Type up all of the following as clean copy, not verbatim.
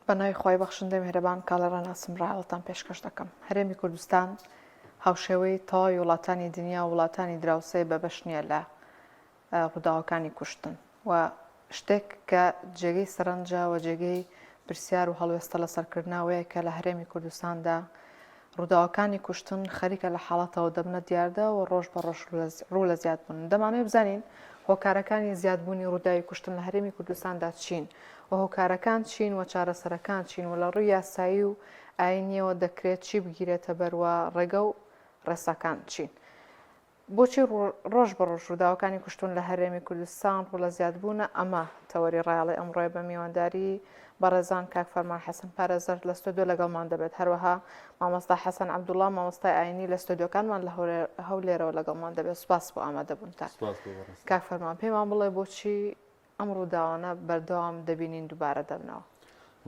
بە ناوی خوای بەخشندەی میهرەبان کاڵێ ڕێناسم ڕایەڵتان پێشکەش دەکەم. هەرێمی کوردستان هاوشێوەی تەواوی وڵاتانی دنیا و وڵاتانی دراوسێ بەبەش نییە لە ڕووداوەکانی کوشتن و شتێک کە جێگەی سەرنجە و جێگەی پرسیار و هەڵوێستە لەسەرکردنە ئەوەیە کە لە هەرێمی کوردستاندا ڕووداوەکانی کوشتن خەریکە لە حاڵەتەوە دەبنە دیاردە و ڕۆژ بە ڕۆژ ڕوو لە زیادبوون. دەمانەوێت بزانین هۆکارەکانی زیادبوونی ڕووداوی کوشتن لە هەرێمی کوردستاندا چین و هۆکارەکان چین و چارەسەرەکان چین و لە ڕووی یاسایی و ئایینیەوە دەکرێت چی بگیرێتە بەر و ڕێگە و ڕێساکان چین. بۆچی ڕۆژ بە ڕۆژ ڕووداوەکانی کوشتن لە هەرێمی کوردستان ڕوو لە زیادبوونە؟ ئەمە تەوەری ڕایەڵی ئەمڕۆیە بە میوانداری بەڕێزان کاک فەرمان حەسەن پارێزەر لە ستۆدیۆ لەگەڵمان دەبێت، هەروەها مامۆستا حەسەن عەبدوڵا مامۆستای ئاینی لە ستۆدیۆکانمان لە هەولێرەوە لەگەڵمان دەبێت. سوپاس بۆ ئامادەبوونتان. کاک فەرمان پێمان بڵێ بۆچی ئەم ڕووداوانە بەردەوام دەبینین دووبارە دەبنەوە؟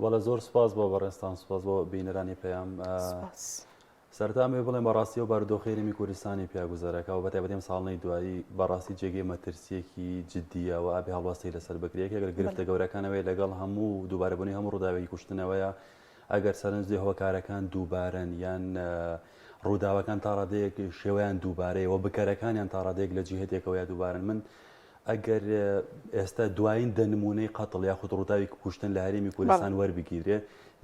بەڵێ زۆر سوپاس بۆ بەڕێزتان، سوپاس بۆ بینەرانی پەیام. سوپاس. سەرەتا ئەمەوێ بڵێم بەڕاستی ئەو بارودۆخەی هەرێمی کوردستانی پیا گوزەرەکا و بەتایبەتی ئەم ساڵانەی دوایی بەڕاستی جێگەی مەترسییەکی جددیە و ئەبێ هەڵوەستەی لەسەر بکرێ. یەکێک لە گرفتە گەورەکان ئەوەیە لەگەڵ هەموو دووبارەبوونەوەی هەموو ڕووداوێکی کوشتنەوەیە ئەگەر سەرنج دەی هۆکارەکان دووبارەن یان ڕووداوەکان تا ڕادەیەک شێوەیان دووبارەیە و بکەرەکانیان تا ڕادەیەک لە جیهەتێکەوە یا دووبارەن. من ئەگەر ئێستا دوایین دە نموونەی قەتڵ یاخود ڕووداوی کوشتن لە هەرێمی کوردستان وەربگیرێ،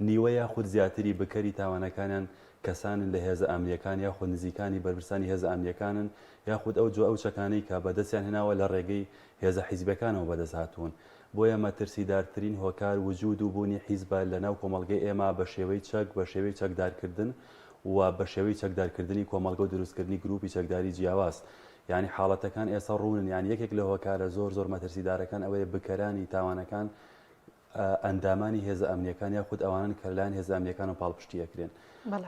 نیوە یاخود زیاتری بکەری تاوانەکانیان کەسانن لە هێزە ئەمنییەکان یاخود نزیکانی بەرپرسانی هێزە ئەمنییەکانن یاخود ئەو جۆ ئەو چەکانەی کە بەدەستیان هێناوە لە ڕێگەی هێزە حیزبیەکانەوە بەدەست هاتوون. بۆیە مەترسیدارترین هۆکار وجود و بوونی حیزبە لە ناو کۆمەڵگەی ئێمە بە شێوەی چەک، بە شێوەی چەکدارکردن و بە شێوەی چەکدارکردنی کۆمەڵگە و دروستکردنی گروپی چەکداری جیاواز. یانی حاڵەتەکان ئێستا ڕوونن، یانی یەکێک لە هۆکارە زۆر زۆر مەترسیدارەکان ئەوەیە بکەرانی تاوانەکان ئەندامانی هێزە ئەمنیەکان یاخود ئەوانەن کە لەلایەن هێزە ئەمنیەکانەوە پاڵپشتی ئەکرێن.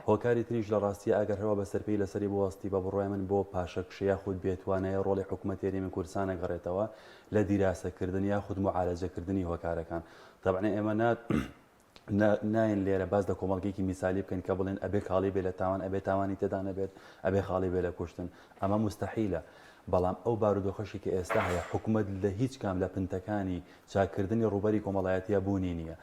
هۆکاری تریش لە ڕاستییا ئەگەر هەروا بەسەر پێی لەسەری بوەستی بە بڕوای من بۆ پاشەکشە یاخود بێتوانایی ڕۆڵی حکومەتی هەرێمی کوردستان ئەگەڕێتەوە لە دیراسەکردن یاخود موعالەجەکردنی هۆکارەکان. تەبعەن ئێمە نا نایەن لێرە باس لە کۆمەڵگەیەکی میسالی بکەین کە بڵێن ئەبێ خاڵی بێ لە تاوان ئەبێ تاوانی تێدا نەبێت ئەبێ خاڵی بێ لە کوشتن ئەمە مستحیلە بەڵام ئەو بارودۆخەشی کە ئێستا هەیە حکومەت لە هیچ کام لە پنتەکانی چاکردنی ڕووبەری کۆمەڵایەتیە بوونی نییە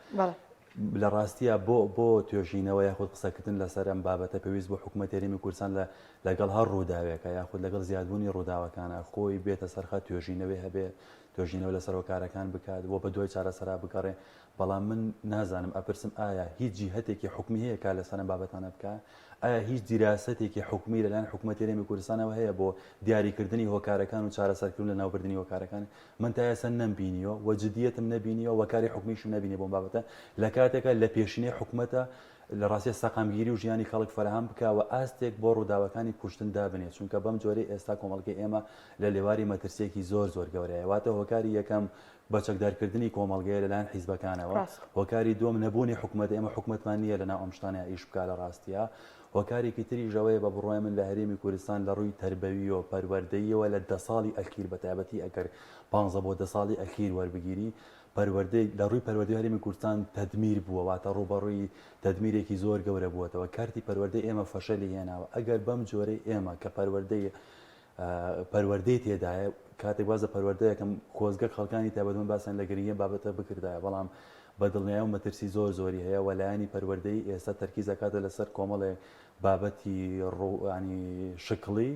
لە ڕاستیە بۆ بۆ توێژینەوە یاخود قسەکردن لەسەر ئەم بابەتە پێویست بۆ حکوومەت هەرێمی کوردستان لە لەگەڵ هەر ڕووداوێکە یاخود لەگەڵ زیادبوونی ڕووداوەکانە خۆی بێتە سەرخە توێژینەوەی هەبێ توێژینەوە لەسەر هۆکارەکان بکات و بە دوای چارەسەرا بگەڕێ بەڵام من نازانم ئەپرسم ئایا هیچ جیهەتێکی حکومی هەیە کار لەسەر ئەم بابەتانە بکا؟ ئایا هیچ دیراسەتێکی حکومی لەلایەن حکومەتی هەرێمی کوردستانەوە هەیە بۆ دیاریکردنی هۆکارەکان و چارەسەرکردن و لەناوبردنی هۆکارەکان؟ من تا ئێستا نەمبینیوە و جدیەتم نەبینیوە و کاری حکومیشم نەبینیوە بۆ ئەم بابەتە لە کاتێکا لە پێشینەی حکومەتە لە ڕاستیا سەقامگیری و ژیانی خەڵک فەراهەم بکا و ئاستێک بۆ ڕووداوەکانی کوشتن دابنێ چونکە بەم جۆرەی ئێستا کۆمەڵگەی ئێمە لە لێواری مەترسییەکی زۆر زۆر گەورەیە واتە هۆکاری یەکەم بە چەکدارکردنی کۆمەڵگەیە لەلایەن حیزبەکانەوە، هۆکاری دووەم نەبوونی حکومەتە، ئێمە حکومەتمان نییە لەناو ئەم شتانەیا ئیش بکا لە ڕاستیا، هۆکارێکی تریش ئەوەیە بە بڕوای من لە هەرێمی کوردستان لە ڕووی تەربەوییەوە پەروەردەییەوە لە دە ساڵی ئەخیر بە تایبەتی ئەگەر پانزە بۆ دە ساڵی ئەخیر وەربگیری پەروەردەی لە ڕووی پەروەردەی هەرێمی کوردستان تەدمیر بووە واتە ڕووبەڕووی تەدمیرێکی زۆر گەورە بووەتەوە کەرتی پەروەردەی ئێمە فەشەلی هێناوە ئەگەر بەم جۆرەی ئێمە کە پەروەردەی پەروەردەی تێدایە، کاتێک باس لە پەروەردە یەکەم خۆزگە خەڵکانی تایبەتمەند باسیان لە گرنگی ئەم بابەتە بکردایە، بەڵام بە دڵنیایەوە مەترسی زۆر زۆری هەیە و لایەنی پەروەردەیی ئێستا تەرکیز ئەکاتە لەسەر کۆمەڵێک بابەتی ڕووانی شکڵی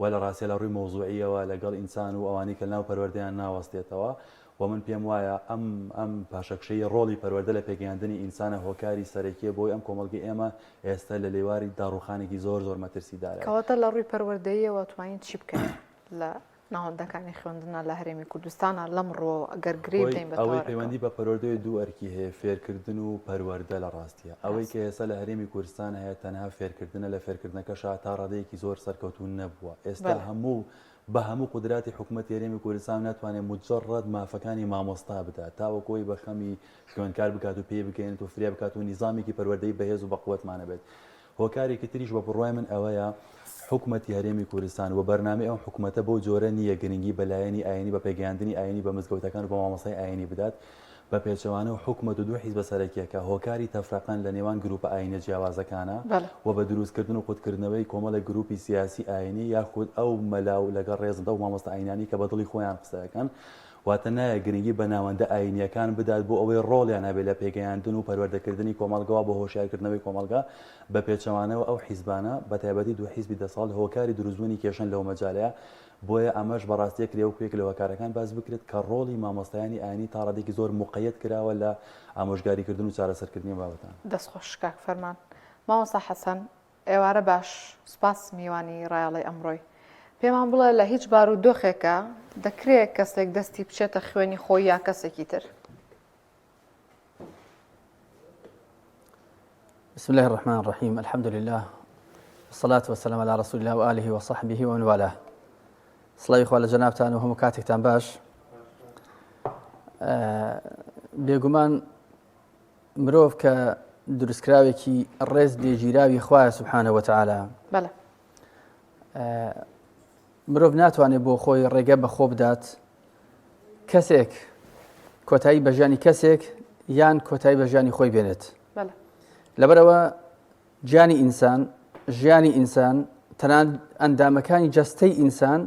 و لە ڕاستیا لە ڕووی مەوزوعیەوە لەگەڵ ئینسان و ئەوانەی کە لەناو پەروەردەیان ناوەستێتەوە و من پێم وایە ئەم ئەم پاشەکشەی ڕۆڵی پەروەردە لە پێگەیاندنی ئینسانە هۆکاری سەرەکیە بۆی ئەم کۆمەڵگەی ئێمە ئێستا لە لێواری داڕوخانێکی زۆر زۆر مەترسیدارە. کەواتە لە ڕووی پەروەردەییەوە توانین چی بکەین لە ناوەندەکانی خوێندنا لە هەرێمی کوردستانا لەم ڕووەوە ئەگەر گرێ خۆی بدەین بە ئەوەی تەوەرەکەوە؟ پەیوەندی بە پەروەردەوە دوو ئەرکی هەیە فێرکردن و پەروەردە لە ڕاستیا ئەوەی ڕاستە. کە ئێستا لە هەرێمی کوردستان هەیە تەنها فێرکردنە لە فێرکردنەکەشا تا ڕادەیەکی زۆر سەرکەوتوو نەبووە ئێستا بەلێ. هەموو بە هەموو قودراتی حکومەتی هەرێمی کوردستان ناتوانێت موجەڕەد مافەکانی مامۆستا بدات تاوەکو ئەوی بە خەمی خوێندکار بکات و پێی بگەیەنێت و فریا بکات و نیزامێکی پەروەردەیی بەهێز و بەقوەتمان هەبێت. هۆکارێکی تریش بە بڕوای من ئەوەیە حکومەتی هەرێمی کوردستان و بەرنامەی ئەم حکومەتە بەو جۆرە نییە گرنگی بە لایەنی ئایینی بە پێگەیاندنی ئایینی بە مزگەوتەکان و بە مامۆستای ئایینی بدات بە پێچەوانەوە حکومەت و دوو حیزبە سەرەکییەکە هۆکاری تەفرەقەن لە نێوان گروپە ئایینیە جیاوازەکانە و بە دروستکردن و قوتکردنەوەی کۆمەڵێک گروپی سیاسی ئایینی یاخود ئەو مەلا و لەگەڵ ڕێزم ئەو مامۆستا ئایینانەی کە بە دڵی خۆیان قسە ئەکەن. واتە نایە گرنگی بە ناوەندە ئایینییەکان بدات بۆ ئەوەی ڕۆڵیان هەبێت لە پێگەیاندن و پەروەردەکردنی کۆمەڵگەوە بۆ هۆشیارکردنەوەی کۆمەڵگا، بە پێچەوانەوە ئەو حیزبانە، بە تایبەتی دوو حیزبی دەسەڵات هۆکاری دروستبوونی کێشەن لەو مەجالەیا، بۆیە ئەمەش بە ڕاستی ئەکرێ وەکو یەک لە هۆکارەکان باس بکرێت کە ڕۆڵی مامۆستایانی ئایینی تا ڕادەیەکی زۆر موقەیەد کراوە لە ئامۆژگاریکردن و چارەسەرکردنی ئەم بابەتانە. دەست خۆش کاک فەرمان. مامۆستا حەسەن ئێوارە باش سوپاس میوانی ڕایەڵەی ئەمڕۆی. پێمان بڵێ لە هیچ بارودۆخێکا دەکرێ کەسێک دەستی بچێتە خوێنی خۆی یا کەسێکی تر؟ بسم الله الرحمن الرحیم الحمد لله والصلاة والسلام على رسول الله وآله وصحبه ومن والاه سڵاوی خوا لە جەنابتان و هەموو کاتێکتان باش بێگومان مرۆڤ کە دروستکراوێکی ڕێز لێگیراوی خوایە سبحانە وتعالی بەڵێ مرۆڤ ناتوانێت بۆ خۆی ڕێگە بە خۆ بدات کەسێک کۆتایی بە ژیانی کەسێک یان کۆتایی بە ژیانی خۆی بێنێت لەبەرەوە گیانی ئینسان ژیانی ئینسان تەنان ئەندامەکانی جەستەی ئینسان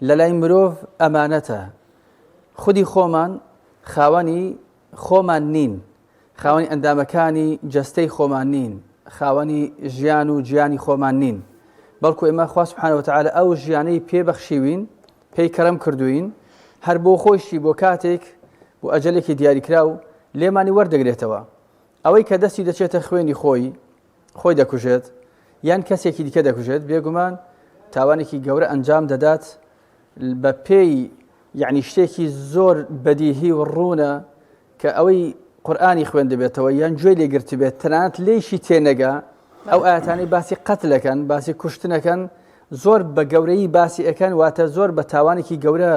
لە لای مرۆڤ ئەمانەتە خودی خۆمان خاوەنی خۆمان نین، خاوەنی ئەندامەکانی جەستەی خۆمان نین، خاوەنی ژیان و گیانی خۆمان نین، بەڵکو ئێمە خوا سبحانە وتعالی ئەو ژیانەی پێ بەخشیوین، پێی کەرەم کردوین، هەر بۆ خۆیشی بۆ کاتێک بۆ ئەجەلێکی دیاریکراو لێمانی وەردەگرێتەوە. ئەوەی کە دەستی دەچێتە خوێنی خۆی، خۆی دەکوژێت یان کەسێکی دیکە دەکوژێت، بێگومان تاوانێکی گەورە ئەنجام دەدات بە پێی یعنی شتێکی زۆر بەدیهی و ڕوونە کە ئەوەی قورآانی خوێندبێتەوە یان گوێ لێ گرتبێت تەنانەت لێیشی تێنەگا ئەو ئاەتانەی باسی قەتلەکەن باسی کوشتنەکەن زۆر بە گەورەی باسی ئەەکەن واتە زۆر بە تاوانێکی گەورە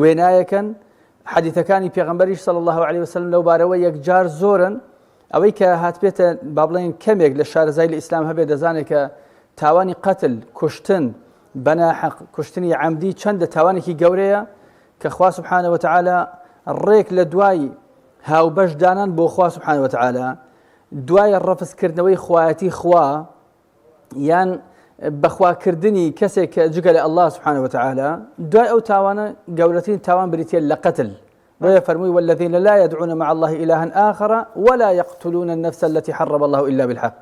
وێنایەکەن حەدیثەکانی پێغەمبەریش صلی الله علیه وسلم لەو بارەوە یەکجار زۆرن ئەوەی کە هاتبێتە با بڵێن کەمێک لە شارەزای لە ئیسلام هەبێت دەزانێت کە تاوانی قەتل کوشتن بەناحەق کوشتنی عەمدی چەندە تاوانێکی گەورەیە کە خوا سبحانە وتعالی ڕێک لە دوای هاوبەش دانان بۆ خوا سبحانە وتعالی دوای ڕەفزکردنەوەی خوایەتی خوا یان بەخواکردنی کەسێک کە جگە لە الله سبحانه وتعالى دوای ئەو تاوانە گەورەترین تاوان بریتە لە قەتل بۆیە فەرمووی والذین لا يدعون مع الله إلها آخر ولا يقتلون النفس التي حرم الله إلا بالحق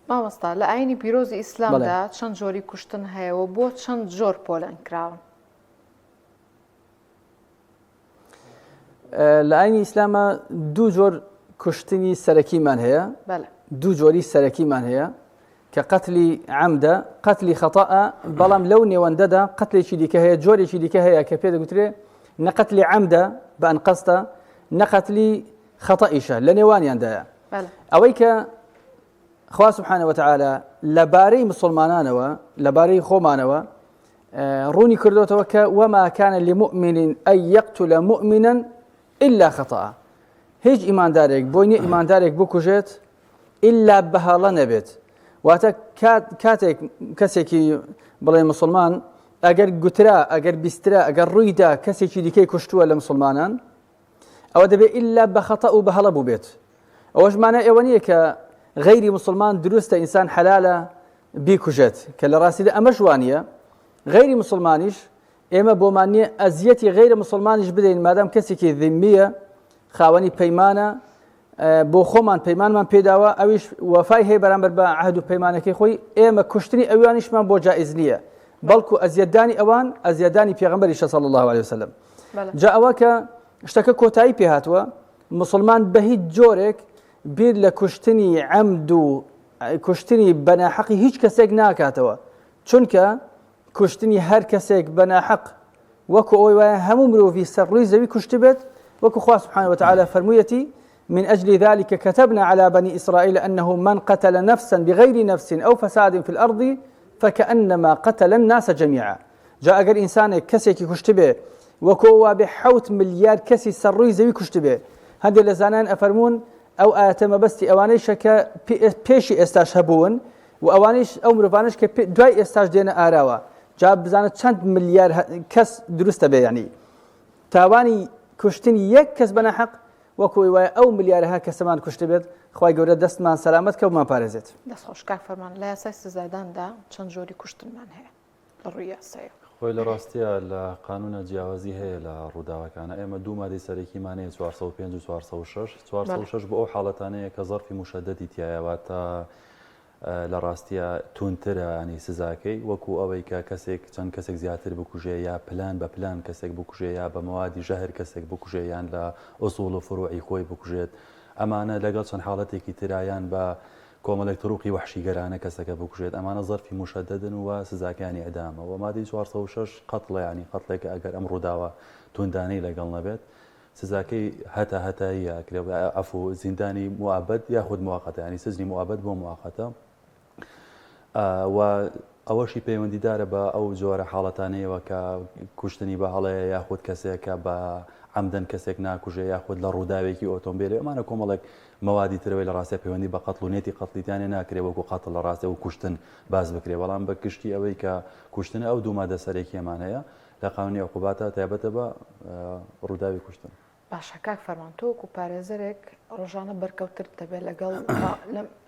مامۆستا لە ئاینی پیرۆزی ئیسلامدا چەند جۆری کوشتن هەیە و بۆ چەند جۆر پۆلێن کراون؟ لە ئاینی ئیسلامە دوو جۆر کوشتنی سەرەکیمان هەیە دوو جۆری سەرەکیمان هەیە کە قەتلی عەمدە قەتلی خەتەئە بەڵام لەو نێوەندەدا قەتلێکی دیکە هەیە جۆرێکی دیکە هەیە کە پێ دەگوترێ نە قەتلی عەمدە بە ئەنقەستە نە قەتلی خەتەئیشە لە نێوانیاندایە ئەوەی کە خوا سبحانە وتعالى لەبارەی مسلمانانەوە لەبارەی خۆمانەوە ڕوونی کردوتەوە کە وما كان لمؤمن أن يقتل مؤمنا إلا خطأ هیچ ئیماندارێک بۆی نییە ئیماندارێک بکوژێت ئللا بە هەڵە نەبێت واتە کاتێک کەسێکی بڵێ مسلمان ئەگەر گوترا ئەگەر بیسترا ئەگەر ڕوویدا کەسێکی دیکەی کوشتووە لە مسلمانان ئەوە دەبێت ئللا بە خەتە و بە هەڵە بوو بێت ئەوەش مانای ئەوە نییە کە غەیری مسلمان دروستە ئینسان حەلالە بیکوژێت کە لە ڕاستیدا ئەمەش وانە غەیری مسلمانیش ئێمە بۆمان نییە ئەزیەتی غەیرە مسلمانیش بدەین مادام کەسێکی ذمیە خاوەنی پەیمانە بۆ خۆمان پەیمانمان پێداوە ئەویش وەفای هەیە بەرامبەر بە عهد و پەیمانەکەی خۆی ئێمە کوشتنی ئەویانیشمان بۆ جائز نییە بەڵکو ئەزیەتدانی ئەوان ئەزیەتدانی پێغەمبەریشە صلی الله علیه وسلم جا ئەوە کە شتەکە کۆتایی پێهاتووە مسلمان بە هیچ جۆرێک بیر لە کوشتنی عەمد و کوشتنی بەناحەقی هیچ کەسێک ناکاتەوە چونکە کوشتنی هەر کەسێک بە ناحەق وەکو ئەوەی وایە هەموو مرۆڤی سەر ڕووی زەوی کوشتبێت وەکو خوا سبحانه وتعالى فەرموویەتی من أجل ذلك كتبنا على بني إسرائيل أنه من قتل نفسا بغير نفس أو فساد في الأرض فكأنما قتل الناس جميعا جا ئەگەر ئینسانێک کەسێکی کوشتبێ وەکو وابێ حەوت ملیار کەسی سەر ڕووی زەوی کوشتبێ هەندێک لە زانایان ئەفەرموون ئەو ئاەتە مەبەستی ئەوانەیشە کە پێشی ئێستاش هەبوون و ئەوانەیش ئەو مرۆڤانەش کە دوای ئێستاش دێنە ئاراوە جا بزانە چەند ملیار کەس دروستە بێ یعنی تاوانی کوشتنی یەک کەس بە ناحەق وەکو وایە ئەو ملیارەها کەسەمان کوشتبێت خوای گەورە دەستمان سەلامەت کە بمان پارێزێت. دەست خۆش کاک فەرمان لە یاسای سزاداندا چەند جۆری کوشتنمان هەیە لە ڕووی یاسایەوە؟ خۆی لە ڕاستیا لە قانونا جیاوازی هەیە لە ڕووداوەکانە ئێمە دوو مادەی سەرەکیمان هەیە 405 و 406 406 بۆ ئەو حاڵەتانەیە کە زەرفی مشەدەدی تایە واتە لە ڕاستیا توندترە ینی سزاکەی وەکو ئەوەی کە کەسێک چەند کەسێک زیاتر بکوژێ یا پلان بە پلان کەسێک بکوژێ یا بە مەوادی ژەهر کەسێک بکوژێ یان لە ئوسوڵ و فروعی خۆی بکوژێت ئەمانە لەگەڵ چەند حاڵەتێکی ترا یان بە کۆمەڵێک تڕوقی وەحشیگەرانە کەسەکە بکوژێت ئەمانە زەرفی موشەدەدن و سزاکەیان ئیعدامە وە مادەی 406 قەتڵە یانی قەتڵێکە ئەگەر ئەم ڕووداوە توندانەی لەگەڵ نەبێت سزاکەی هەتا هەتاییە ئەکرێ عەفو زیندانی موئەبەد یاخود موەقەتە یانی سجنی موئەبەد بۆ موەقەتە و ئەوەشی پەیوەندیدارە بە ئەو جۆرە حاڵەتانەیەوە کە کوشتنی بە هەڵەیە یاخود کەسێک کە بە عەمدەن کەسێک ناکوژێ یاخود لە ڕووداوێکی ئۆتۆمبیلی ئەمانە کۆمەڵێک مەوادی ترەوەی لە ڕاستیا پەیوەندی بە قەتڵ و نێتی قەتڵی تیانێ ناکرێ وەکو قەتڵ لە ڕاستیا و کوشتن باس بکرێ بەڵام بە گشتی ئەوەی کە کوشتنە ئەو دوو مادە سەرەکیەمان هەیە لە قانونی عقوباتە تایبەتە بە ڕووداوی کوشتن. باشە کاک فەرمان تۆ وەکو پارێزەرێک ڕۆژانە بەرکەوترت دەبێت لەگەڵ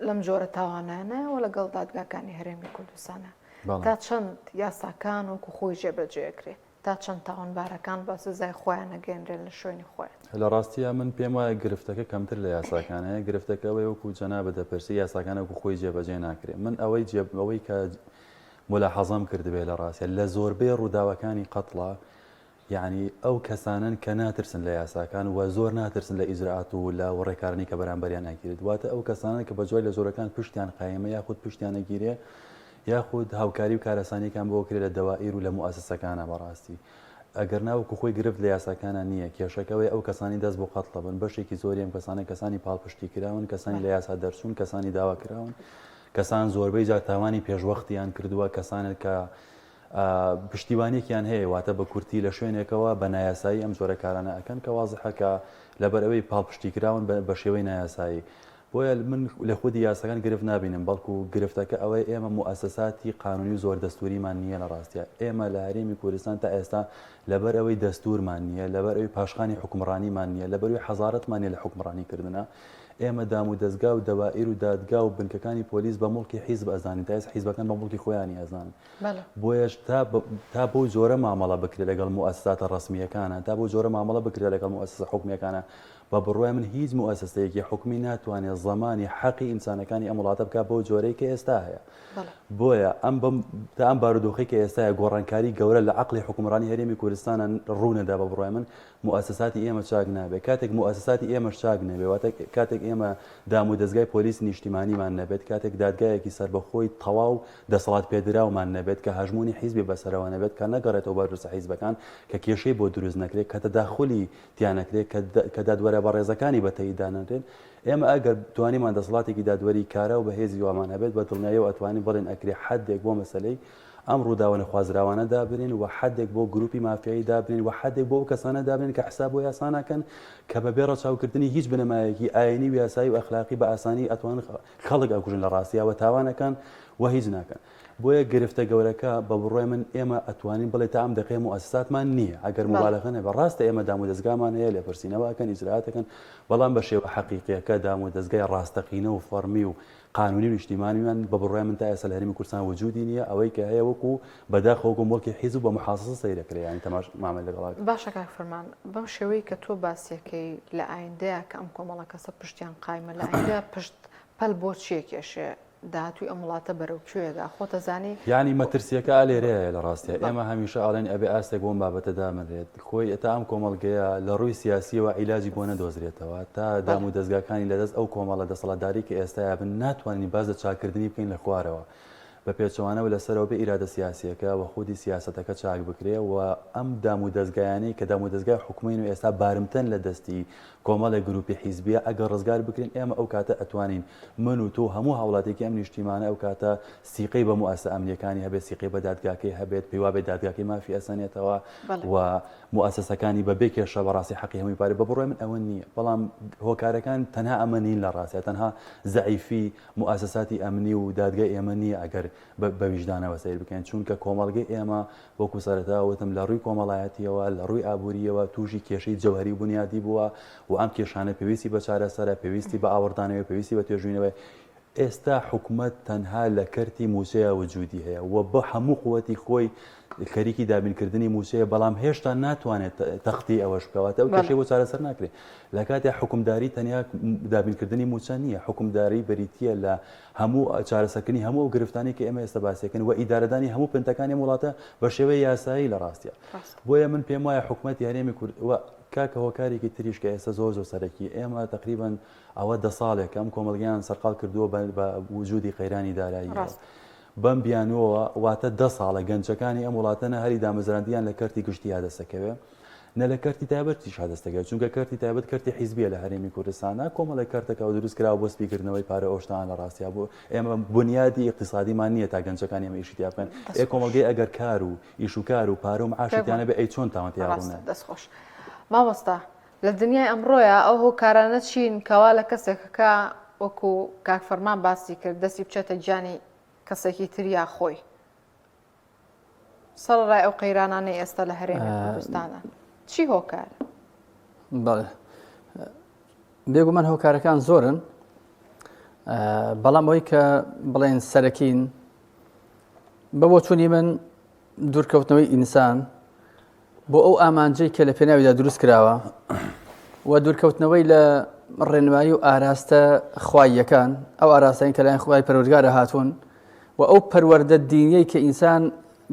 لەم جۆرە تاوانانە و لەگەڵ دادگاکانی هەرێمی کوردستانە تا چەند یاساکان وەکو خۆی جێبەجێکرێ تا چەند تاوانبارەکان بە سزای خۆیان نەگەێنرێن لە شوێنی خۆیان. لە ڕاستیا من پێم وایە گرفتەکە کەمتر لە یاساکان هەیە گرفتەکە ئەوەیە وەکو جەنابت دەپرسی یاساکان وەکو خۆی جێبەجێ ناکرێ من ئەوەی جێ ئەوەی کە مولاحەزەم کردبێ لە ڕاستیا لە زۆربەی ڕووداوەکانی قەتڵا یەعنی ئەو کەسانەن کە ناترسن لە یاساکان و زۆر ناترسن لە ئیجرائات و لە ڕێکارانی کە بەرامبەریان ئەگیرێت واتە ئەو کەسانەن کە بە جۆرێک لە جۆرەکان پشتیان قایمە یاخود پشتیان ئەگیرێ یاخود هاوکاری و کارەسانیەکان بۆ کرێ لە دەوائیر و لە موئەسەسەکانە بەڕاستی ئەگەر نا وەکو خۆی گرفت لە یاساکانە نییە کێشەکە ئەوەیە ئەو کەسانی دەست بۆ قەتڵە بن بەشێکی زۆری ئەم کەسانە کەسانی پاڵپشتی کراون کەسانی لە یاسا دەرچوون کەسانی داوا کراون کەسان زۆربەی جار تاوانی پێشوەختیان کردووە کەسانێک کە پشتیوانیەکیان هەیە واتە بە کورتی لە شوێنێکەوە بە نایاسایی ئەم جۆرە کارانە ئەکەن کە وازحە کە لەبەر ئەوەی پاڵپشتی کراون بە شێوەی نایاسایی بۆیە من لە خودی یاساکان گرفت نابینم بەڵکو گرفتەکە ئەوەیە ئێمە موئەسەساتی قانونی و زۆر دەستوریمان نییە لە ڕاستیا ئێمە لە هەرێمی کوردستان تا ئێستا لەبەر ئەوەی دەستورمان نییە لەبەر ئەوی پاشخانی حکومڕانیمان نییە لەبەر ئەوی حەزارەتمان نییە لە حکومڕانی کردنە ئێمە دام و دەزگا و دەوائیر و دادگا و بنکەکانی پۆلیس بە موڵکی حیزب ئەزانین تا ئێستا حیزبەکان بە موڵکی خۆیانی ئەزانن بۆیەش تا تا بەو جۆرە مامەڵە بکرێت لەگەڵ موئەسساتە ڕەسمییەکانە تا بەو جۆرە مامەڵە بکرێت لەگەڵ موئەسسە حکومییەکانە بە بڕوای من هیچ موئەسسەیەکی حکومی ناتوانێت زەمانی حەقی ئینسانەکانی ئەم وڵاتە بکات بەو جۆرەی کە ئێستا هەیە بۆیە ئەم بەم تا ئەم بارودۆخی کە ئێستاە گۆڕانکاری گەورە لە عقلی حکومڕانی هەرێمی کوردستانە ڕوونەدا بە بڕوای من موئەسەساتی ئێمە چاک نابێت کاتێک موئەسەساتی ئێمەش چاک نەبێت واتە کاتێک ئێمە دام و دەزگای پۆلیس نیشتیمانیمان نەبێت کاتێک دادگایەکی سەربەخۆی تەواو دەسەڵات پێدراومان نەبێت کە هەژموونی حیزبی بەسەرەوە نەبێت کە نەگەڕێتەوە بەرپرسە حیزبەکان کە کێشەی بۆ دروست نەکرێت کە تەداخولی تیا نەکرێت کە دادوەرە بەڕێزەکانی بە تەیید دانەنرێن ئێمە ئەگەر توانیمان دەسەڵاتێکی دادوەری کارا و بەهێزی وامان هەبێت بە دڵنیاییەوە ئەتوانین بڵێن ئەکرێ حەدێک بۆ مەسەلەی ئەم ڕووداوە نەخوازراوانە دابنێن و حەدێک بۆ گروپی مافیایی دابنێن و حەدێک بۆ ئەو کەسانە دابنێن کە حساب بۆ یاسا ناکەن کە بە بێ ڕەچاوکردنی هیچ بنەمایەکی ئاینی و یاسایی و ئەخلاقی بە ئاسانی ئەتوانن خەڵک ئەکوژن لە ڕاستیا و تاوان ئەکەن و هیچ ناکەن بۆیە گرفتە گەورەکە بە بڕوای من ئێمە ئەتوانین بڵێ تا ئەم دەقەیە موئەسەساتمان نییە ئەگەر موبالەغە نەبێ ڕاستە ئێمە دامودەزگامان هەیە لێپرسینەوە ئەکەن ئیجرائات ئەکەن بەڵام بە شێوە حەقیقیەکە دامودەزگای ڕاستەقینە و فەڕمی و قانونی و نیشتیمانیمان بە بڕوای من تا ئێستا لە هەرێمی کوردستان وجودی نییە ئەوەی کە هەیە وەکو بەداخەوە وەکو موڵکی حیزب بە محاسەسە سەیر ئەکرێ یانی تەماش مامەلە لەگەڵ ئەکرێ. باشە کاک فەرمان بەم شێوەی کە تۆ باسیەکەی لە ئایندەیا کە ئەم کۆمەڵە کەسە پشتیان قایمە لە ئایندەیا پشت پەل بۆ چیە کێشێ داهاتووی ئەم وڵاتە بەرەو کوێ گا خۆتەزانی. یانی مەترسیەکە ئا لێرەیە لە ڕاستیا ئێمە هەمیشە ئەڵێن ئەبێ ئاستێک بۆم بابەتە دابنرێت خۆی تا ئەم کۆمەڵگەیە لە ڕووی سیاسیەوە عیلاجی بۆ نەدۆزرێتەوە تا دام و دەزگاکانی لەدەست ئەو کۆمەڵە دەسەڵاتداری کە ئێستایا بن ناتوانین باس لە چاککردنی بکەین لە خوارەوە بە پێچەوانەوە لە سەرەوە بێ ئیرادە سیاسیەکە و خودی سیاسەتەکە چاک بکرێ و ئەم دام و دەزگایانەی کە دام و دەزگای حکومین و ئێستا بارمتەن لە دەستی کۆمەڵێک گروپی حیزبیە ئەگەر ڕزگار بکرێن ئێمە ئەو کاتە ئەتوانین من و تۆ و هەموو هاوڵاتیەکی ئەم نیشتیمانە ئەو کاتە سیقەی بە موئەسسە ئەمنیەکانی هەبێت سیقەی بە دادگاکەی هەبێت پێی وابێت دادگاکەی مافی ئەسەنێتەوە و موئەسەسەکانی بە بێ کێشە بەڕاستی حەقی هەمووی پارێ بە بڕوای من ئەوە نییە بەڵام هۆکارەکان تەنها ئەمە نین لە ڕاستیا تەنها زەعیفی موئەسەساتی ئەمنی و دادگای ئێمە نییە ئەگەر بە ویژدانەوە سەیر بکەین چونکە کۆمەڵگەی ئێمە وەکو سەرەتا وتم لە ڕووی کۆمەڵایەتیەوە لە ڕووی ئابووریەوە تووشی کێشەی جەوهەری و بنیادی بووە و ئەم کێشانە پێویستی بە چارەسەرە پێویستی بە ئاوڕدانەوەی پێویستی بە توێژینەوەی ئێستا حکومەت تەنها لە کەرتی مووچەیە وجودی هەیە و بە هەموو قوتی خۆی خەریکی دابینکردنی مووچەیە بەڵام هێشتا ناتوانێت تەختی ئەوەش بکەواتە ئەو کێشەی بۆ چارەسەر ناکرێت لە کاتێ حکومداری تەنیا دابینکردنی مووچە نییە حکومداری بریتییە لە هەموو چارەسەرکردنی هەموو ئەو گرفتانی کە ئێمە ئێستا باسیەکەن و ئیدارەدانی هەموو پنتەکانی ئەم وڵاتە بە شێوەی یاسایی لە ڕاستە بۆیە من پێم وایە حکومەتی هەرێمی کورد و کاکە هۆکارێکی تریش کە ئێستا زۆر زۆر سەرەکی ئێمە تقریبا ئەوە دە ساڵێکە ئەم کۆمەڵگەیان سەرقاڵ کردووە بە وجودی قەیرانی دارایی بەم بیانووەوە واتە دە ساڵە گەنجەکانی ئەم وڵاتە نە هەلی دامەزراندیان لە کەرتی گشتییا دەستەکەوێ نە لە کەرتی تایبەتیشا دەستەکەوێت چونکە کەرتی تایبەت کەرتی حیزبیە لە هەرێمی کوردستانە کۆمەڵێک کەرتەکە و دروست کراوە بۆ سپیکردنەوەی پارە ئەو شتانە لە ڕاستیا بۆ ئێمە بنیادی ئیقتیسادیمان نییە تا گەنجەکانی ئێمە ئیشی تیا بکەن ئێ کۆمەڵگەی ئەگەر کار و ئیش و کار و پارە و معاشی تیا نەبێ ئەی چۆن تاوان تیا ڕوونایە؟ دەست خۆش مامۆستا لە دنیای ئەمڕۆیا ئەو هۆکارانە چین کەوا لە کەسێکەکە وەکو کاک فەرمان باسی کرد دەستی بچێتە گیانی کەسێکی تر یا خۆی سەرەڕای ئەو قەیرانانەی ئێستا لە هەرێمی کوردستانە چی هۆکار؟ بەڵێ بێگومان هۆکارەکان زۆرن بەڵام ئەوەی کە بڵێن سەرەکین بە بۆچوونی من دوورکەوتنەوەی ئینسان بۆ ئەو ئامانجەی کە لە پێناویدا دروست کراوە و دوورکەوتنەوەی لە ڕێنمایی و ئاراستە خواییەکان ئەو ئاراستەین کە لایەن خوای پەروەردگارە هاتوون و ئەو پەروەردە دینیەی کە ئینسان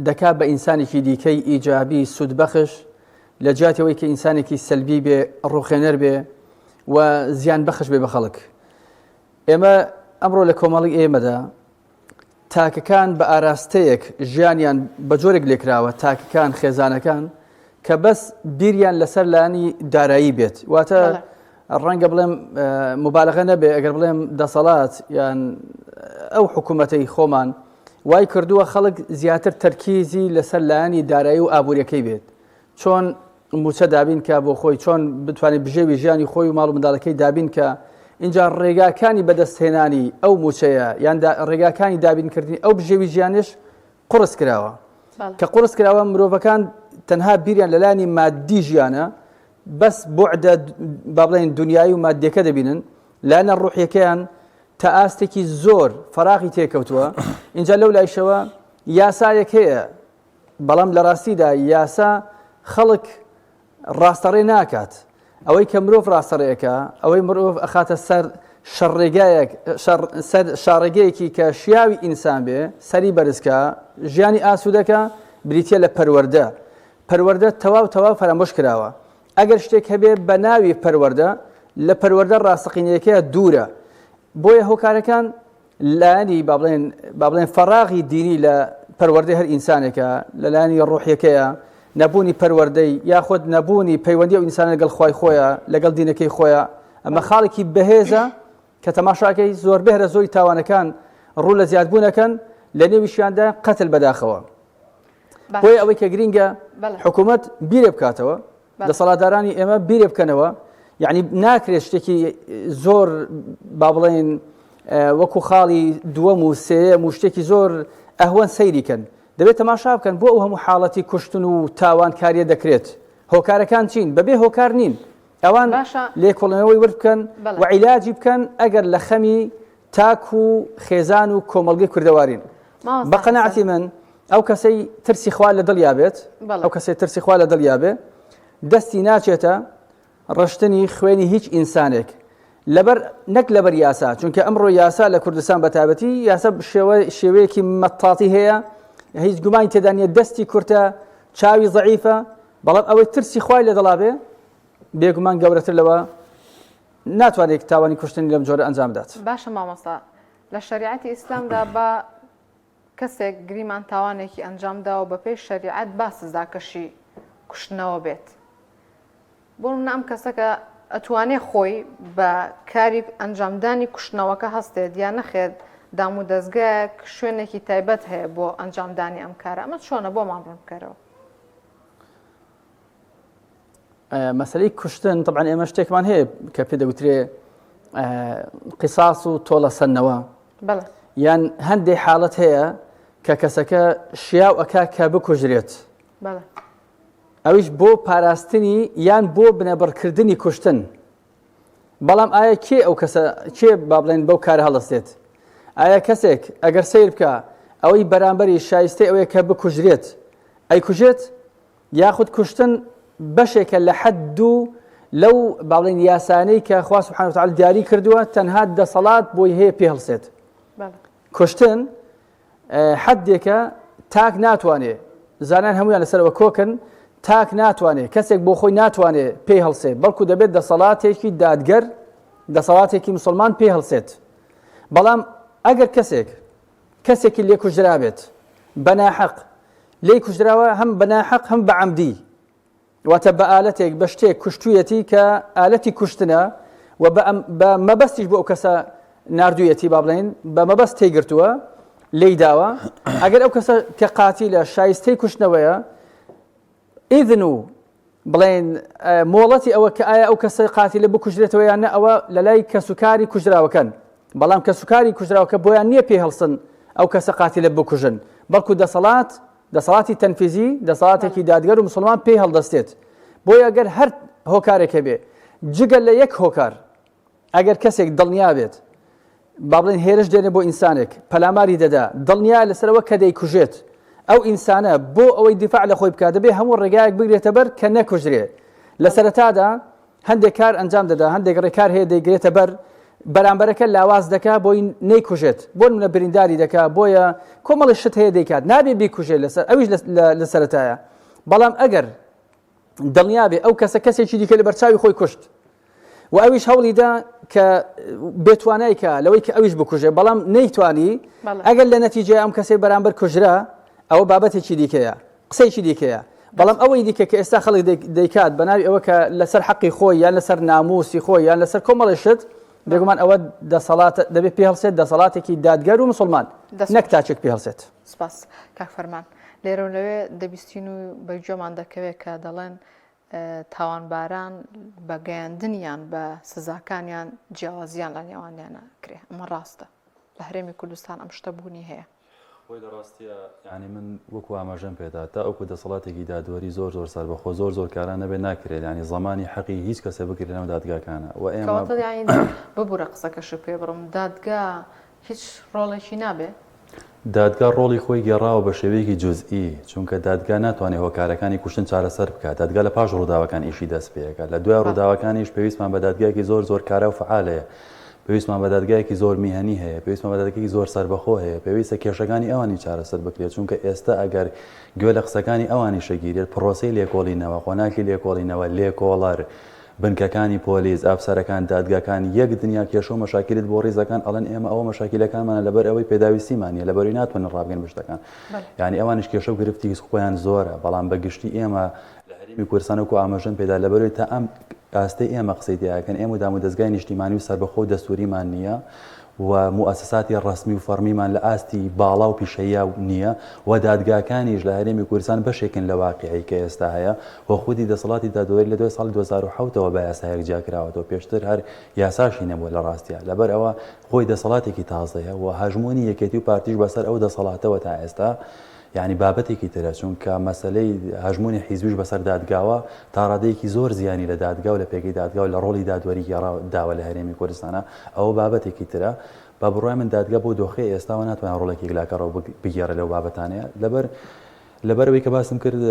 دەکا بە ئینسانێکی دیکەی ئیجابی سوودبەخش لە جیاتی ئەوەی کە ئینسانێکی سەلبی بێ ڕوخێنەر بێ و زیان بەخش بێ بە خەڵک ئێمە ئەمڕۆ لە کۆمەڵی ئێمەدا تاکەکان بە ئاراستەیەک ژیانیان بە جۆرێک لێکراوە تاکەکان خێزانەکان کە بەس بیریان لەسەر لانی دارایی بێت واتە ڕەنگە بڵێم مبالغە نەبێ ئەگەر بڵێم دەسەڵات یان ئەو حکوومەتەی خۆمان وای کردووە خەڵک زیاتر تەرکیزی لەسەر لایەنی دارایی و ئابوووریەکەی بێت چۆن مووچە دابین کا بۆ خۆی، چۆن بتوانێت بژێوی ژیانی خۆی و ماڵ و منداڵەکەی دابین کا، ئینجا ڕێگاکانی بەدەستهێنانی ئەو مووچەیە یان ڕێگاکانی دابینکردنی ئەو بژێوی ژیانش قوڕس کراوە. کە قوڕس کراوە مرۆڤەکان تەنها بیریان لە لایەنی مادی ژیانە بەس بوعدە با بڵێن دنیایی و مادیەکە دەبینن لایەنە ڕوحیەکەیان تا ئاستێکی زۆر فەراغی تێکەوتووە اینجا لەو لایشەوە یاسایەک هەیە بەڵام لە ڕاستیدا یاسا خەڵک ڕاستەڕێ ناکات. ئەوەی کە مرۆڤ ڕاستەڕێکە، ئەوەی مرۆڤ ئەخاتە سەر شەڕێگایەک سەر شاڕێگەیەکی کە شیاوی ئینسان بێ، سەری بەرزکا، ژیانی ئاسوودەکە، بریتییە لە پەروەردە. پەروەردە تەواو تەواو فەرامۆش کراوە. ئەگەر شتێک هەبێ بە ناوی پەروەردە، لە پەروەردە ڕاستەقینەیەکەیە دوورە. بۆیە هۆکارەکان لایەنی با بڵێن با بڵێن فەراغی دینی لە پەروەردەی هەر ئینسانێکە لە لایەنی ڕۆحیەکەیە نەبوونی پەروەردەی یاخود نەبوونی پەیوەندی ئەو ئینسانە لەگەڵ خوای خۆیە لەگەڵ دینەکەی خۆیە ئەمە خاڵێکی بەهێزە کە تەماشاکەی زۆر بەهرە زۆری تاوانەکان ڕوو لە زیادبوونەکەن لە نێویشیاندا قەتل بەداخەوە بۆیە ئەوەی کە گرینگە حکوومەت بیرێ بکاتەوە دەسەڵاتدارانی ئێمە بیرێ بکەنەوە یعنی ناکرێت شتێکی زۆر با بڵێن وەکو خاڵی دووەم و سێیەم و شتێکی زۆر ئەهوەن سەیری کەن دەبێت تەماشا بکەن بۆ ئەو هەموو حاڵەتی کوشتن و تاوانکاریە دەکرێت هۆکارەکان چین بەبێ هۆکار نین ئەوان لێکۆڵینەوەی ورد بکەن و عیلاجی بکەن ئەگەر لە خەمی تاک و خێزان و کۆمەڵگەی کوردەوارین بە قەناعەتی من ئەو کەسەی ترسی خوا لە دڵیا بێت ئەو کەسەی ترسی خوا لە دڵیا بێ دەستی ناچێتە ڕشتنی خوێنی هیچ ئینسانێک لەبەر نەک لەبەر یاسا چونکە ئەمڕۆ یاسا لە کوردستان بە تایبەتی یاسا شێوە شێوەیەکی مەتاتی هەیە هیچ گومانی تێدا نییە دەستی کورتە چاوی زەعیفە بەڵام ئەوەی ترسی خوای لە دڵا بێ بێگومان گەورەتر لەوە ناتوانێت تاوانی کوشتنی لەم جۆرە ئەنجام بدات. باشە مامۆستا لە شەریعەتی ئیسلامدا با کەسێک گریمان تاوانێکی ئەنجام داوە بەپێی شەریعەت با سزاکەشی کوشتنەوە بێت بۆ منە ئەم کەسەکە ئەتوانێ خۆی بە کاری ئەنجامدانی کوشتنەوەکە هەستێت یا نەخێت دام و دەستگایەک شوێنێکی تایبەت هەیە بۆ ئەنجامدانی ئەم کارە ئەمە چۆنە بۆمان ڕوون بکەرەوە. مەسەلەی کوشتن طبعا ئێمە شتێکمان هەیە کە پێ دەگوترێ قیساس و تۆڵەسەندنەوە یان هەندێک حاڵەت هەیە کە کەسەکە شیاو ئەکا کە بکوژرێت ئەویش بۆ پاراستنی یان بۆ بنەبڕکردنی کوشتن بەڵام ئایا کێ ئەو کەسە کێ با بڵێن بەو کارە هەڵدەستێت؟ ئایا کەسێک ئەگەر سەیر بکا ئەوەی بەرامبەری شایستەی ئەوەیە کە بکوژرێت. ئەیکوژێت یاخود کوشتن بەشێکە لە حەد و لەو با بڵێین یاسانەی کە خوا سبحانە وتعالی دیاری کردووە تەنها دەسەڵات بۆی هەیە پێ هەڵسێت. کوشتن حەدێکە تاک ناتوانێ زانان هەمویان لەسەرەوە کۆکن تاک ناتوانێ کەسێک بۆ خۆی ناتوانێ پێی هەڵسێ بەڵکو دەبێت دەسەڵاتێکی دادگەر دەسەڵاتێکی مسلمان پێی هەڵسێت بەڵام ئەگەر کەسێک کەسێکی لێ کوژرابێت بە ناحەق لێی کوژراوە هەم بە ناحەق هەم بە عەمدی واتە بە ئالەتێک بە شتێک کوشتویەتی کە ئالەتی کوشتنە و بە مەبەستیش بۆ ئەو کەسە ناردوویەتی با بڵێن بە مەبەست تێگرتووە لێی داوە ئەگەر ئەو کەسە کە قاتیلە شایستەی کوشتنەوەیە ئیذن و بڵێن مۆڵەتی ئەوە کە ئایا ئەو کەسە قاتیلە بکوژرێتەوە یان نە ئەوە لە لای کەسوکاری کوژراوەکەن بەڵام کەسوکاری کوژراوەکە بۆیان نییە پێی هەڵسن ئەو کەسە قاتیلە بکوژن بەڵکو دەسەڵات دەسەڵاتی تەنفیزی دەسەڵاتێکی دادگەر و مسلمان پێی هەڵدەستێت بۆیە گەر هەر هۆکارێک هەبێ جگە لە یەک هۆکار ئەگەر کەسێک دڵنیا بێت با بڵێن هێرش دێنێ بۆ ئینسانێک پەلاماری دەدا دڵنیا لەسەرەوە کە دەیکوژێت ئەو ئینسانە بۆ ئەوەی دیفاع لە خۆی بکات دەبێ هەموو ڕێگایەک بگرێتە بەر کە نەکوژرێ لە سەرەتادا هەندێک کار ئەنجام دەدا هەندێک ڕێکار هەیە دەیگرێتە بەر بەرامبەرەکە لاواز دەکا بۆی نەیکوژێت بۆ منە برینداری دەکا بۆیە کۆمەڵی شت هەیە دەیکات نابێ بیکوژێت لەسەر ئەویش لە سەرەتایە بەڵام ئەگەر دڵنیابێ ئەو کەسە کەسێکی دیکە لە بەرچاوی خۆی کوشت و ئەویش هەوڵیدا کە بێتوانای کە لەوەی کە ئەویش بکوژێ بەڵام نەیتوانی ئەگەر لە نەتیجەی ئەم کەسەی بەرامبەر کوژرا ئەوە بابەتێکی دیکەیە قسەیەکی دیکەیە بەڵام ئەوەی دیکە کە ئێستا خەڵک دەیکات بە ناوی ئەوە کە لەسەر حەقی خۆی یان لەسەر ناموسی خۆی یان لەسەر کۆمەڵی شت بێگومان ئەوە دەسەڵات دەبێت پێ هەڵسێت دەسەڵاتێکی دادگەر و مسلمان نەک تاچێک پێ هەڵسێت. سپاس کاک فەرمان. لێرە و لەوێ دەبیستین و بە گوێمان دەکەوێت کە دەڵێن تاوانباران بە گەیاندنیان بە سزاکانیان جیاوازیان لە نێوانیانە کرێ ئەمە ڕاستە لە هەرێمی کوردستان ئەم شتە بوونی هەیە. خۆی لە ڕاستیا یانی من وەکو ئاماژەم پێدا تا ئەوکو دەسەڵاتێکی دادوەری زۆر زۆر سەربەخۆ زۆر زۆر کارا نەبێت ناکرێت یانی زەمانی حەقی هیچ کەسێ بکرێت لەناو دادگاکانە و ئێمە کەواتە یانی ببورە قسەکەشت پێ بڕم دادگا هیچ ڕۆڵێکی نابێ؟ دادگا ڕۆڵی خۆی گێڕاوە بە شێوەیەکی جوزئی، چونکە دادگا ناتوانێت هۆکارەکانی کوشتن چارەسەر بکات، دادگا لە پاش ڕووداوەکان ئیشی دەست پێ ئەکات، لە دوای ڕووداوەکانیش پێویستمان بە دادگایەکی زۆر زۆر کارا و فەعال هەیە، پێویستمان بە دادگایەکی زۆر میهەنی هەیە، پێویستمان بە دادگایەکی زۆر سەربەخۆ هەیە، پێویستە کێشەکانی ئەوانی چارەسەر بکرێت، چونکە ئێستا ئەگەر گوێ لە قسەکانی ئەوانیش ئەگیرێت، پڕۆسەی لێکۆڵینەوە، قۆناغی لێکۆڵینەوە، لێکۆڵەر، بنکەکانی پۆلیس، ئەفسەرەکان، دادگاکان، یەک دنیا کێشە و مەشاکیلت بۆ ڕیز ئەکەن، ئەڵێن ئێمە ئەوە مەشاکیلەکانمانە لەبەر ئەوەی پێداویستیمان نییە، لەبەرئەوەی ناتوانین ڕابگەین بە شتەکان. یانی ئەوانیش کێشە و گرفتی خۆیان زۆرە، بەڵام بە گشتی ئێمە لە هەرێمی کوردستان وەکو ئاماژەم پێدا لەبەرئەوەی تا ئەم ئاستەی ئێمە قسەی تیا ئەکەن ئێمە دامودەزگای نیشتیمانی و سەربەخۆ و دەستووریمان نییە و موئەسەساتی ڕەسمی و فەڕمیمان لە ئاستی باڵا و پیشەییا نییە و دادگاکانیش لە هەرێمی کوردستان بەشێکن لە واقیعی کە ئێستا هەیە و خودی دەسەڵاتی دادوەری لە دوای ساڵی 2007 ەوە بە یاسایەک جیا کراوەتەوە پێشتر هەر یاساشی نەبووە لە ڕاستیا لەبەر ئەوە خۆی دەسەڵاتێکی تازەیە و هەژمۆنی یەکێتی و پارتیش بەسەر ئەو دەسەڵاتەوە تا ئێستا یانی بابەتێکی ترە چونکە مەسەلەی هەژموونی حیزبیش بەسەر دادگاوە تا ڕادەیەکی زۆر زیانی لە دادگا و لە پێگەی دادگا و لە ڕۆڵی دادوەری گێڕا داوە لە هەرێمی کوردستانە ئەوە بابەتێکی ترە بە بڕوای من دادگا بۆ دۆخی ئێستاوە ناتوانێت ڕۆڵێکی یەکلاکەرەوە بگێڕێ لەو بابەتانەیە لەبەر لەبەرئەوەی کە باسم کرد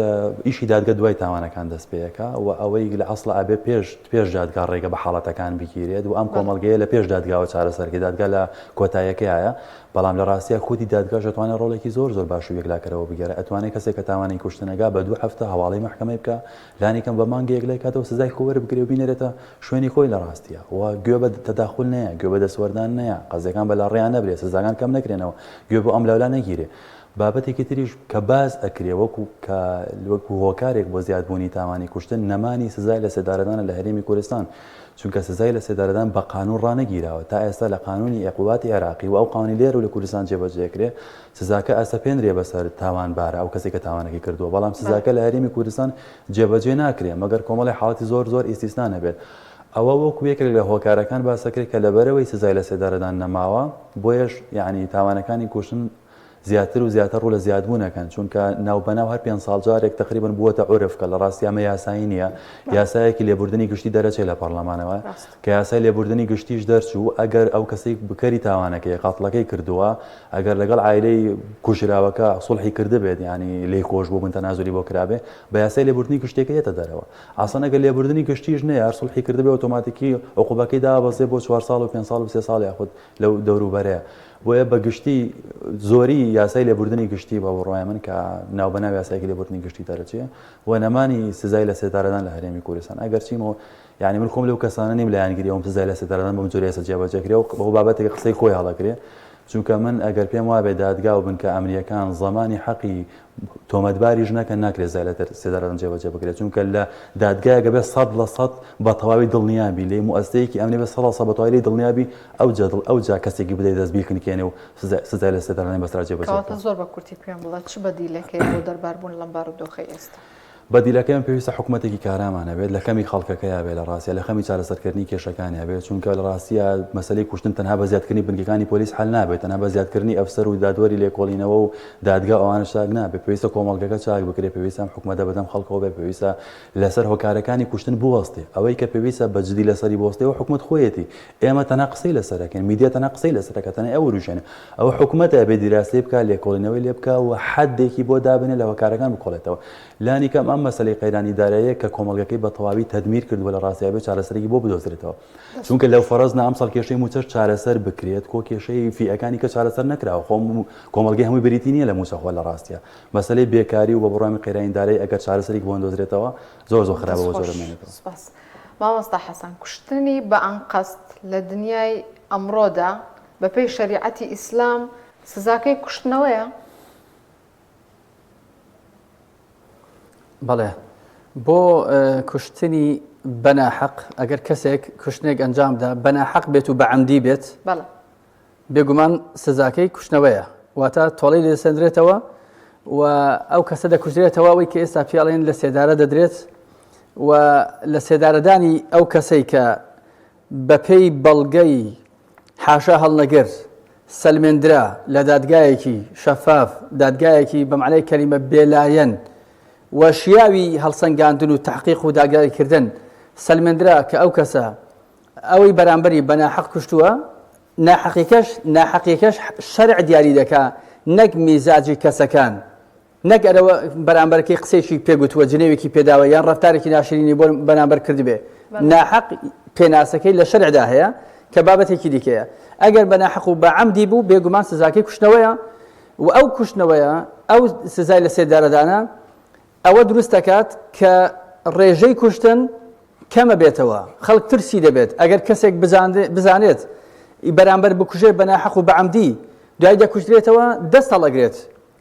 ئیشی دادگە دوای تاوانەکان دەست پێ ئەکا و ئەوەی لە ئەسڵا ئەبێ پێش پێش دادگا ڕێگە بە حاڵەتەکان بگیرێت و ئەم کۆمەڵگەیە لە پێش دادگاوە چارەسەرکە دادگا لە کۆتایەکەیە بەڵام لە ڕاستیا خودی دادگاش ئەتوانێت ڕۆڵێکی زۆر زۆر باش و یەکلاکەرەوە بگێڕێ ئەتوانێت کەسێک کە تاوانی کوشتنەگا بە دوو هەفتە هەواڵەی مەحکەمەی بکا لانی کەم بە مانگێک یەکلای کاتەوە سزای خۆ وەربگرێ و بینێرێتە شوێنی خۆی لە ڕاستیا و گوێ بە تەداخول نەیە گوێ بە دەستوەردان نەیە قەزیەکان بە لاڕێیان نەبرێ سزاکان کەم نەکرێنەوە گوێ بۆ ئەم لاولا نەگیرێ بابەتێکی تریش کە باس ئەکرێ وەکو کە وەکو هۆکارێک بۆ زیادبوونی تاوانی کوشتن نەمانی سزای لەسێدارەدانە لە هەرێمی کوردستان چونکە سزای لەسێدارەدان بە قانوون ڕانەگیراوە تا ئێستا لە قانوونی عقوباتی عێراقی و ئەو قانوونی لێرە و لە کوردستان جێبەجێ ئەکرێ سزاکە ئەسەپێنرێ بەسەر تاوانبارە ئەو کەسێک کە تاوانەکەی کردووە بەڵام سزاکە لە هەرێمی کوردستان جێبەجێ ناکرێ مەگەر کۆمەڵی حاڵەتی زۆر زۆر ئیستیسنا نەبێت ئەوە وەکو یەکێک لە هۆکارەکان باسەکرێت کە لەبەرەوەی سزای لەسێدارەدان نەماوە بۆیەش یعنی تاوانەکانی کوشتن. زیاتر و زیاتر ڕوو لە زیادبوون ئەکەن چونکە ناوبەناو هەر پێنج ساڵ جارێک تەقریبەن بووەتە عورف کە لە ڕاستی ئەمە یاسایی نییە یاسایەکی لێبوردنی گشتی دەرەچێ لە پەرلەمانەوە کە یاسای لێبوردنی گشتیش دەرچوو ئەگەر ئەو کەسەی بکەری تاوانەکەی قاتڵەکەی کردووە ئەگەر لەگەڵ عایلەی کوژراوەکە سوڵحی کردبێت یانی لێی خۆش بووبن تەنازولی بۆ کرابێ بە یاسای لێبوردنی گشتیەکە یەتە دەرەوە ئاسان ئەگەر لێبوردنی گشتیش نەیە هەر سوڵحی کردبێ ئۆتۆماتیکی عقوبەکەی دابەزێ بۆ چوار ساڵ و پێنج ساڵ و سێ ساڵ یاخود لەو دەوروبەرەیە. بۆیە بە گشتی زۆری یاسای لێبوردنی گشتی بە بڕوای من کە ناوبەناو یاسایەکی لێبوردنی گشتی دەرەچێ و نەمانی سزای لە سێدارەدان لە هەرێمی کوردستان ئەگەرچی مۆ یعنی من خۆم لەو کەسانە نیم لایەنگری ئەوم سزای لە سێدارەدان بەم جۆرە ئێستا جێبەجێ کرێ و بەو بابەتێک قسەی خۆی هەڵەکرێ چونکە من ئەگەر پێم وابێ دادگا و بنکە ئەمنییەکان زەمانی حەقی تۆمەتباریش نەکەن ناکرێت سزای لە سێدارەدان جێبەجێ بکرێت چونکە لە دادگایەکە بێ 100% بە تەواوی دڵنیا بی لێی موئەسسەیەکی ئەمنی بێ 100% بە تەواوی لێی دڵنیا بی ئەوجا دڵ ئەوجا کەسێکی بدەی دەست بیخنکێنێ و سزای لە سێدارەدانی بەسەرا جێبەجێ کەواتە بکا. زۆر بە کورتی پێم بڵێ چ بەدیلێک هەیە بۆ دەرباربوون لەم بارودۆخەی ئێستا؟ بەدیلەکەی من پێویستە حکومەتێکی کارامان هەبێت لە خەمی خەڵکەکەیا بێت لە ڕاستیا لە خەمی چارەسەرکردنی کێشەکانیا بێت چونکە لە ڕاستیا مەسەلەی کوشتن تەنها بە زیادکردنی بنکەکانی پۆلیس حەل نابێت تەنها بە زیادکردنی ئەفسەر و دادوەری لێکۆڵینەوە و دادگا ئەوانە چاک نابێت پێویستە کۆمەڵگەکە چاک بکرێت پێویستە ئەم حکومەتە بەدەم خەڵکەوە بێت پێویستە لەسەر هۆکارەکانی کوشتن بوەستێ ئەوەی کە پێویستە بە جدی لەسەری بوەستێ ئەوە حکومەت خۆیەتی ئێمە تەنها قسەی لەسەر ئەکەین میدیا تەنها قسەی لەسەر ئەکات تەنها ئەو وروژێنێ ئەوە حکومەتە ئەبێ دیراسەی بکات لێکۆڵینەوەی لێ بکا و حەدێکی بۆ دابنێ لە هۆکارەکان بکۆڵێتەوە لانی کەم ئەم مەسەلەی قەیرانی داراییە کە کۆمەڵگەکەی بە تەواوی تەدمیر کردووە لە ڕاستیا بێ چارەسەرێکی بۆ بدۆزرێتەوە چونکە لەو فەرەز نا ئەمساڵ کێشەی مووچەش چارەسەر بکرێت کۆ کێشەی فیئەکانی کە چارەسەر نەکراوە خۆ کۆمەڵگەی هەمووی بریتی نییە لە مووچەخۆر لە ڕاستیا مەسەلەی بێکاری و بە بڕوای من قەیرانی دارایی ئەگەر چارەسەرێکی بۆ نەدۆزرێتەوە زۆر زۆر خراپە بۆ زۆر ئەمێنێتەوە. سپاس مامۆستا حەسەن کوشتنی بە ئەنقەست لە دنیای ئەمڕۆدا بەپێی شەریعەتی ئیسلام سزاکەی کوشتنەوەیە؟ بەڵێ بۆ کوشتنی بەناحەق ئەگەر کەسێک کوشتنێک ئەنجامدا بەناحەق بێت و بە عەمدی بێت بەڵێ بێگومان سزاکەی کوشتنەوەیە واتە تۆڵەی لێدەسەندرێتەوە و ئەو کەسە دەکوژرێتەوە ئەوەی کە ئێستا پیاڵێن لە سێدارە دەدرێت و لە سێدارەدانی ئەو کەسەی کە بەپێی بەڵگەی حاشا هەڵنەگر سەلمێندرا لە دادگایەکی شەفاف دادگایەکی بەمعنای کەلیمە بێلایەن و شیاوی هەڵسەنگاندن و تحقیق و داگایکردن سەلمێندرا کە ئەو کەسە ئەوەی بەرامبەری بە ناحەق کوشتووە، ناحەقیکەش ناحەقیەکەش شەرع دیاری دەکا نەک میزاجی کەسەکان، نەک ئەرەوە بەرامبەرەکەی قسەیەکی پێ گوتووە جنێوێکی پێداوە یان ڕەفتارێکی ناشرینی بۆ بەرامبەر کردبێ، ناحەق پێناسەکەی لە شەرعدا هەیە کە بابەتێکی دیکەیە، ئەگەر بە ناحەق و بە عەمدی بوو بێگومان سزاکەی کوشتنەوەیە و ئەو کوشتنەوەیە ئەو سزای لەسێدارەدانە ئەوە دروست دەکات کە ڕێژەی کوشتن کەمەبێتەوە، خەڵک ترسی دەبێت، ئەگەر کەسێک بزانێت بەرامبەر بکوژێ بە ناحەق و بە عەمدی دوای دەکوژرێتەوە دەست هەڵەگرێت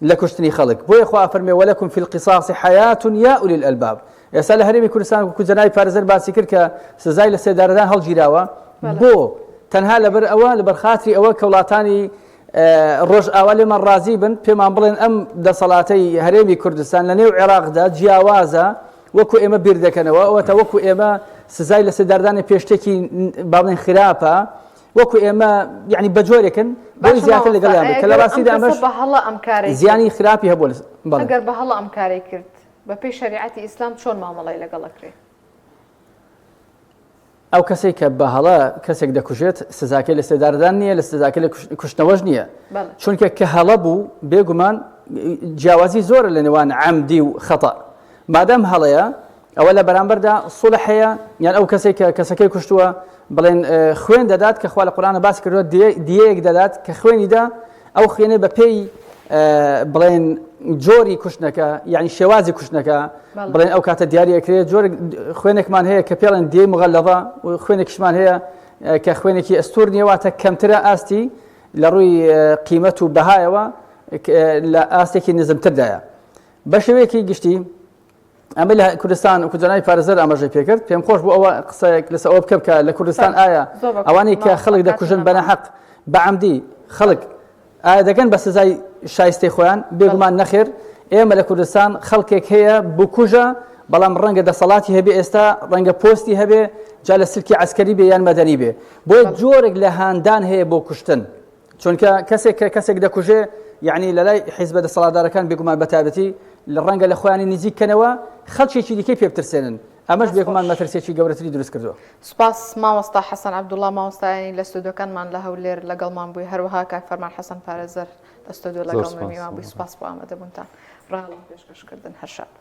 لە کوشتنی خەڵک، بۆیە خوا ئەفەرموێ ولکم فی القصاص حیاة یا اولی الالباب. ئێستا لە هەرێمی کوردستان وەکو جەنابی پارێزەر باسی کرد کە سزای لە سێدارەدان هەڵگیراوە بۆ تەنها لەبەر ئەوە لەبەر خاتری ئەوە کە وڵاتانی ڕۆژئاوا لێمان ڕازی بن پێمان بڵێن ئەم دەسەڵاتەی هەرێمی کوردستان لە نێو عێراقدا جیاوازە وەکو ئێمە بیر دەکەنەوە ئەوەتە وەکو ئێمە سزای لە سێداردانی پێشتێکی با بڵێن خراپە وەکو ئێمە یعنی بە جۆرێکن بۆی زیاتر لەگەڵیان بێت کە لە ڕاستیدا ئەمەش بە هەڵە ئەم کارەی زیانی خراپی هەبوو بەڵێ. ئەگەر بە هەڵە ئەم کارەی کرد بەپێی شەریعەتی ئیسلام چۆن مامەڵەی لەگەڵ ئەکرێ؟ ئەو کەسەی کە بە هەڵە کەسێک دەکوژێت سزاکەی لە سێدارەدان نییە لە سزاکەی لە کوشتنەوەش نییە چونکە کە هەڵە بوو بێگومان جیاوازی زۆرە لە نێوان عەمدی و خەتە مادام هەڵەیە ئەوە لە بەرامبەردا سوڵح هەیە یان ئەو کەسێک کە کەسەکەی کوشتووە بڵێن خوێن دەدات کە خوا لە قورئانە باسی کردووە دیەیەک دەدات کە خوێنیدا ئەو خوێنە بە پێی بڵێن جۆری کوشتنەکە یعنی شێوازی کوشتنەکە بڵێن ئەو کاتە دیاری ئەکرێت جۆر خوێنێکمان هەیە کە پێڵێن دیەی مغەلەظە و خوێنێکیشمان هەیە کە خوێنێکی ئەستور نییە واتە کەمترە ئاستی لە ڕووی قیمەت و بەهایەوە لە ئاستێکی نزمتردایە بە شێوەیەکی گشتی ئەمە لە کوردستان وەکو جەنابی پارێزەر ئاماژەی پێکرد پێم خۆش بوو ئەوە قسەیەک لەسەر ئەوە بکەم کە لە کوردستان ئایا ئەوانەی کە خەڵک دەکوژن بە ناحەق بە عەمدی خەڵک ئایا دەگەن بە سزای شایستەی خۆیان بێگومان نەخێر ئێمە لە کوردستان خەڵکێک هەیە بکوژە بەڵام ڕەنگە دەسەڵاتی هەبێ ئێستا ڕەنگە پۆستی هەبێ جا لە سلکی عسکەری بێ یان مەدەنی بێ بۆیە جۆرێک لە هاندان هەیە بۆ کوشتن. چونکە کەسێک کە کەسێک دەکوژێ یعنی لە لای حیزبە دەسەڵاتدارەکان بێگومان بە تایبەتی لە ڕەنگە لە خۆیانی نزیک کەنەوە خەڵکێکی دیکەی پێ بترسێنن ئەمەش بێگومان مەترسیەکی گەورەتری دروست کردووە. سوپاس مامۆستا حەسەن عەبدوڵا مامۆستایانی لە ستۆدیۆکانمان لە هەولێر لەگەڵمان بووی هەروەها کاک فەرمان حەسەن پارێزەر لە ستۆدیۆ لەگەڵمان میوان بووی سوپاس بۆ ئامادەبوونتان ڕاڵم پێشکەشکردن هەر شاد.